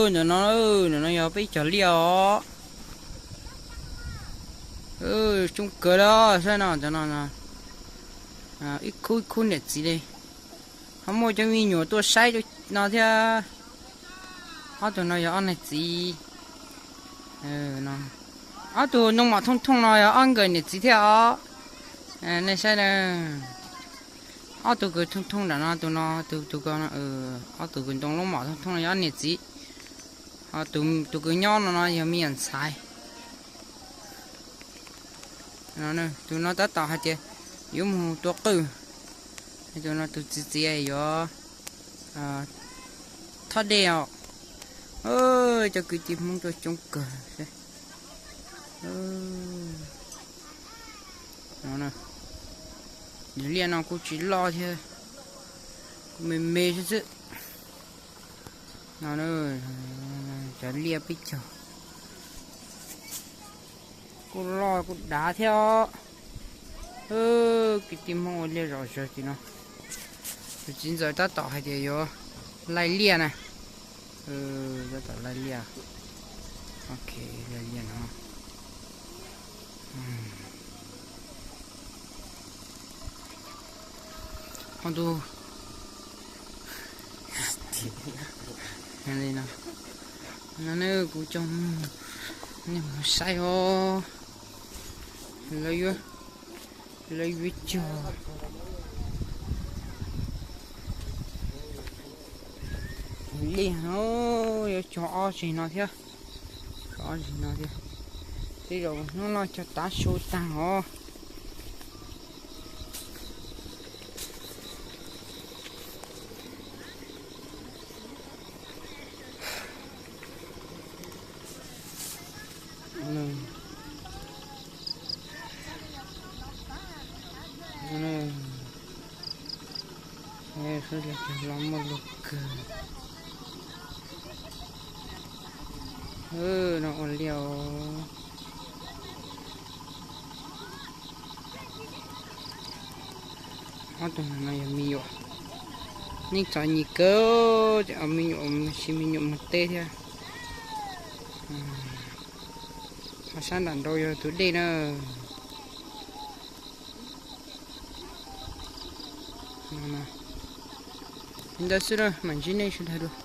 Ntawm no, ntawm no yog peb cog liaj os. Coob kawg li, saib no, ntawm no ib khub ib khub niam txiv li. Ho muaj cov me nyuam tuaj saib no thiab. Ob tug no yog ob niam txiv. Ob tug ntoo mom thooj thooj no yog ob nkawm niam txiv thiab os. Nej saib na, ob tug kws thooj thooj nram no, tus no, tus, tus ko, ob tug kws ntoo lub mom thooj thooj no yog ob niam txiv. Ho tus kws nyob no no yog me nyuam ntxhais. Tus no tab tom hais tias yuav mus tua qwj. Tus no tus txiv txiv yuav thob dej os. Cov kwv tij Hmoob tuaj coob kawg. Liaj no kuj tsis loj thiab, kuj me me xwb xwb. No, cov liaj peb caug kuj loj kuj dav thiab os. Kwv tij Hmoob ua liaj zom zaws tim no. Tus txiv ntxawm tab tom hais tias yuav laij liaj na. Tab tom laij liaj. Ok, laij liaj no. Ho tus, li no, no ne kuv coj nej mus saib os. Lawv yuav, lawv yuav cog liaj, yuav cog ob zeg no thiab. Cog ob zeg no thiab. Tej zaum hnub no cog tav su tag os. Los muaj lug kawg. No ua liaj os. Ob tug no yog me nyuam, neej txom nyem kawg, ces me nyuam, sis me nyuam mus teb thiab. Ho sab nram nraud yog tus dej na. Li ntawd xwb na, mam ntsib nej sawv daws dua.